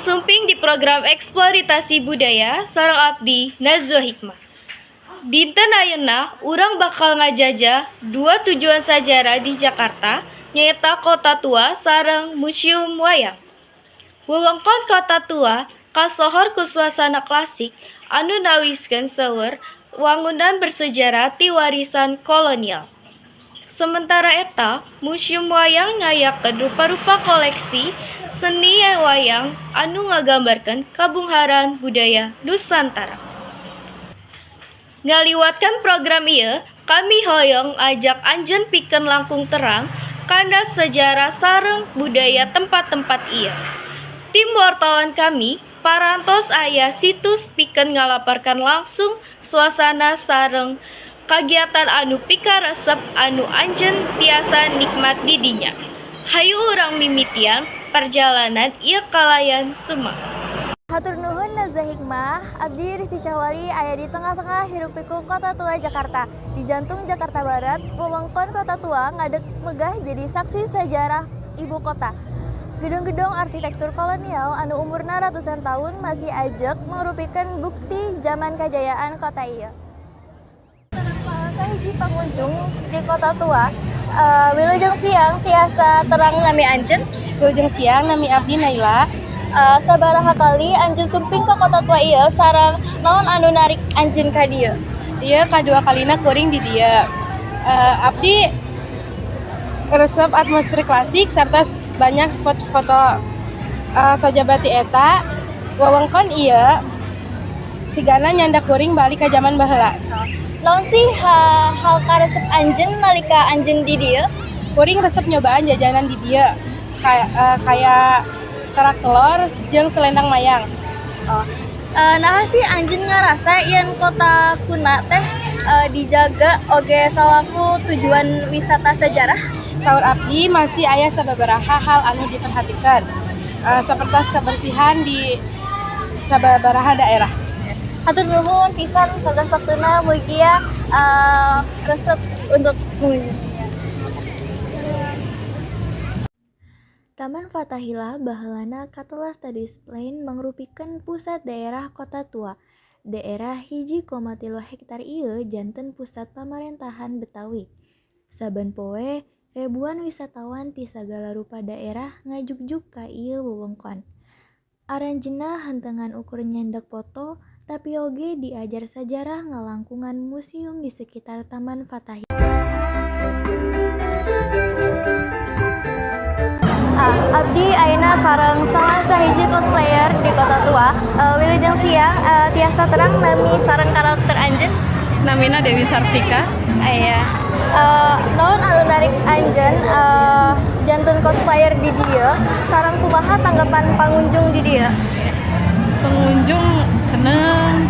Wilujeng sumping di program Eksploitasi Budaya sareng abdi, Nazwa Hikmah. Dinten ayeuna urang bakal ngajajah dua tujuan sajarah di Jakarta, nyaeta Kota Tua sareng Museum Wayang. Wewengkon Kota Tua kasohor ku suasana klasik anu nawiskeun seueur wangunan bersejarah ti warisan kolonial. Sementara eta, Museum Wayang ngayakeun rupa-rupa koleksi seni wayang anu ngagambarkeun kabeungharan budaya Nusantara. Ngaliwatkeun program ieu, kami hoyong ajak anjeun pikeun langkung terang kana sejarah sareng budaya tempat-tempat ieu. Tim wartawan kami parantos aya situs pikeun ngalaporkeun langsung suasana sareng kagiatan anu pikaresep anu anjeun tiasa nikmat di dinya. Hayu urang mimitian perjalanan ieu kalayan sumanget. Hatur nuhun, Nazwa Hikmah. Abdi Risti Syahwali aya di tengah-tengah hiruk pikuk Kota Tua Jakarta. Di jantung Jakarta Barat, wewengkon Kota Tua ngadeg megah jadi saksi sejarah ibu kota. Gedung-gedung arsitektur kolonial anu umurna ratusan tahun masih ajeg mangrupikeun bukti zaman kajayaan kota ieu. Salah sahiji pengunjung di Kota Tua, wilujeng siang, tiasa terang nami anjeun? Wilujeng siang, nami abdi Naila. Sabaraha kali anjeun sumping ke Kota Tua ieu sareng naon anu narik anjeun ka dieu? Ieu kadua kalina kuring di dieu. Abdi resep atmosfer klasik serta banyak spot foto. Sajaba ti eta, wewengkon ieu sigana nyandak kuring balik ka zaman baheula. Naon sih hal karesep anjeun nalika anjeun di dieu? Kuring resep nyobaan jajanan di dieu. Kayak kerak telur jeung selendang mayang. Oh. Naha sih anjeun ngarasa yen kota kuna teh dijaga oge salaku tujuan wisata sejarah? Saur abdi masih aya sababaraha hal anu diperhatikan. Sapertos kebersihan di sababaraha daerah. Hatur nuhun pisan kanggo waktuna, mugia resep untuk mengunjunginya. Taman Fatahillah baheulana katelah Stadhuisplein mangrupikeun pusat daerah Kota Tua. Daerah 1,3 hektar ieu janten pusat pamarentahan Betawi. Saben poe ribuan wisatawan ti sagala rupa daerah ngajugjug ka ieu wewengkon. Aranjeunna henteu ngan ukur nyandak poto, tapi oge diajar sajarah ngalangkungan musium di sekitar Taman Fatahillah. Abdi ayeuna sareng salah sahiji cosplayer di Kota Tua. Wilujeng siang, tiasa terang nami sareng karakter anjeun? Namina Dewi Sartika. Aya. Naon anu narik anjeun janten cosplayer di dieu sareng kumaha tanggapan pangunjung di dieu? Pengunjung seneng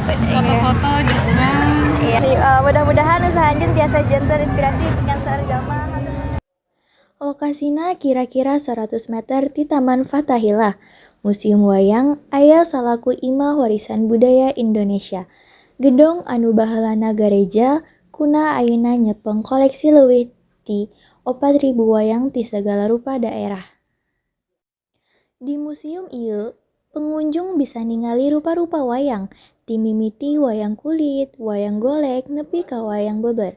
foto-foto jeung urang. Iya. Mudah-mudahan usaha anjeun tiasa janten inspirasi pikeun seueur jalma. Lokasina kira-kira 100 meter ti Taman Fatahillah. Museum Wayang aya salaku imah warisan budaya Indonesia. Gedong anu baheulana gareja kuna ayeuna nyepeng koleksi leuwih ti 4000 wayang ti sagala rupa daerah. Di museum ieu, pengunjung bisa ningali rupa-rupa wayang, ti mimiti wayang kulit, wayang golek, nepi ka wayang beber.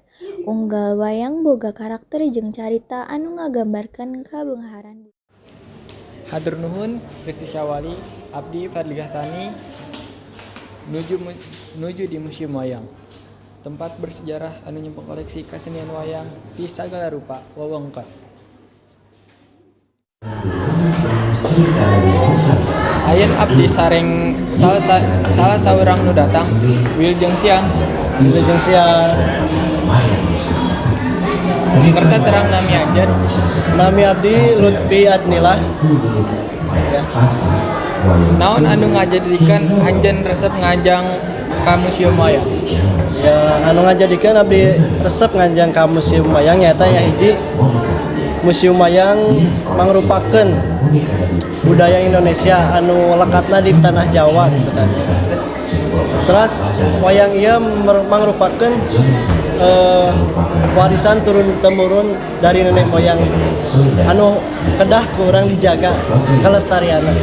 Unggal wayang boga karakter jeung carita anu ngagambarkeun kabeungharan. Hatur nuhun, Risti Syawali. Abdi Fadli Gahtani nuju di Museum Wayang. Tempat bersejarah anu nyimpen koleksi kesenian wayang di sagala rupa wewengkon. Ayeuna abdi sareng salah saurang nu datang. Wilujeng siang. Wilujeng siang. Kersa terang nami anjeun? Nami abdi Lutfi Adnilah. Ya. Naon anu ngajadikeun anjeun resep nganjang ka Museum Wayang? Ya, anu ngajadikeun abdi resep nganjang ka Museum Wayang nyaeta ya hiji, Museum Wayang mangrupakeun budaya Indonesia anu lekatna di tanah Jawa gitu kan. Terus wayang ieu mangrupakeun warisan turun temurun dari nenek moyang anu kedah ku urang dijaga kelestarianna.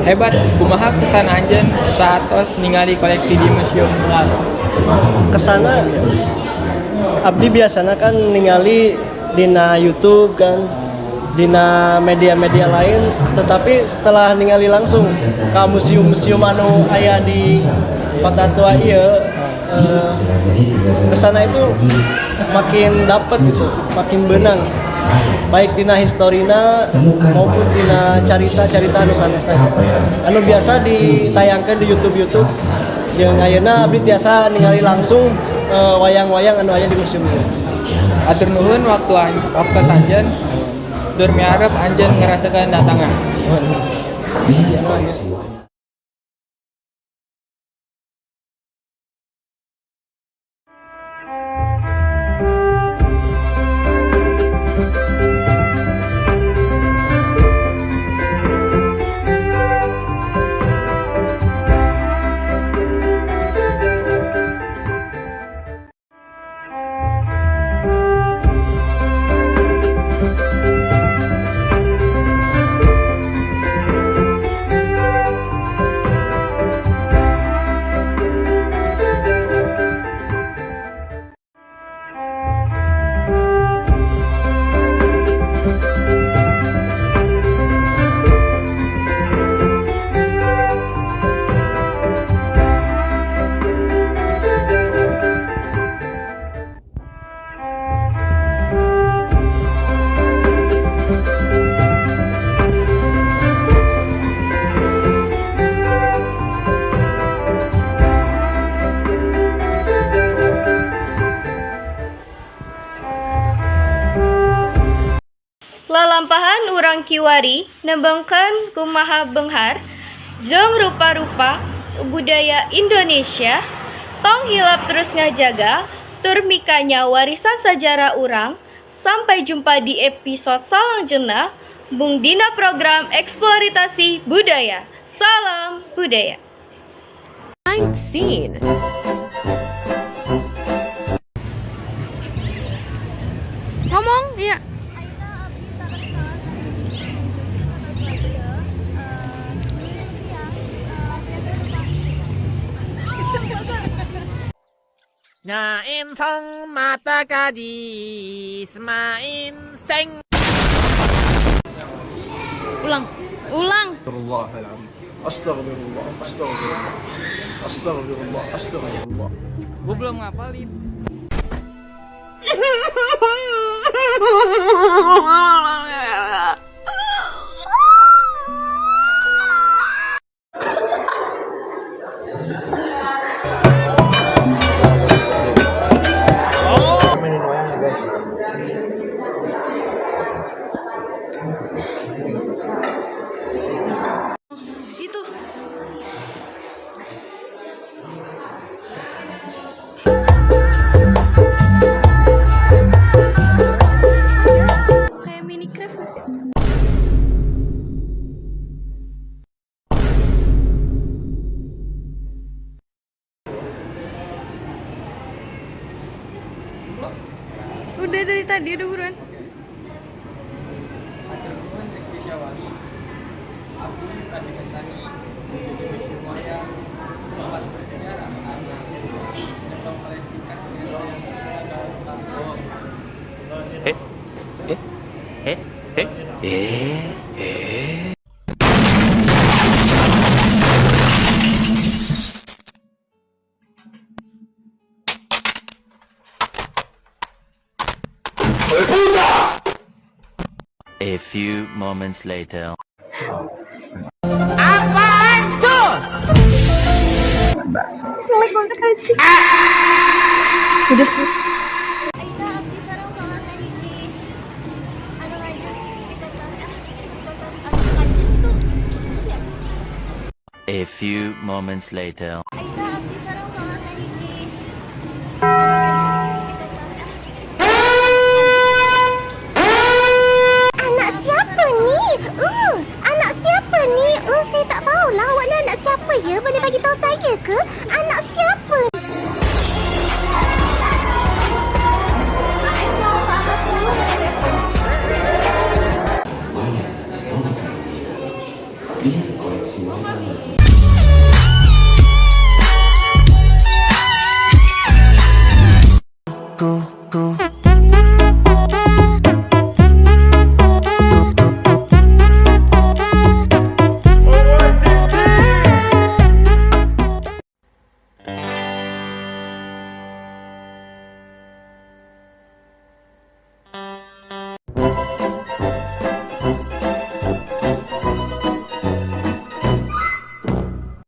Hebat, kumaha kesan anjeun saatos ningali koleksi di Museum Wayang? Kesana abdi biasanya kan ningali dina YouTube kan, dina media-media lain, tetapi setelah ningali langsung ke museum-museum anu aya di Kota Tua ieu, kesana itu makin dapet gitu, makin beunang, baik tina historina maupun tina carita-carita anu sanesna gitu. Anu biasa ditayangkan di YouTube-YouTube jeung ayeuna abdi tiasa ningali langsung wayang-wayang anu aya di museum ieu. Hatur nuhun waktu anjeun. Tur miharep anjeun ngarasakeun datangan. Lalampahan urang kiwari nembongkeun kumaha beunghar jeung rupa-rupa budaya Indonesia, tong hilap terus ngajaga tur mikanya warisan sajarah urang. Sampai jumpa di episode salanjutna mung dina program Eksploitasi Budaya. Salam budaya. Ninth scene. Ngomong, iya. Ayeuna abdi sareng salah sahiji pengunjung di Kota Tua ieu, wilujeng siang, tiasa tepang 那인성 마타까지 스마인생. Ulang. Ulang. Astagfirullahaladzim. Astagfirullah, astagfirullah. Astagfirullah, astagfirullah. Gue belum ngapalin. Mainin wayang ya, guys. Itu. Kayak Minecraft nggak sih? Udah dari tadi, udah buruan. Hatur nuhun Risti Syawali. Abdi bade tani di Museum Wayang, tempat bersejarah anu nyepeng koleksi kasenian wayang sagala rupa. Eh eh eh eh eh eh. A few moments later. Apaan tuh? Jelek banget anjing. Udah. Ayeuna abdi sareng salah sahiji anu lanjut di kota anu lanjut itu ya. A few moments later. Ayeuna abdi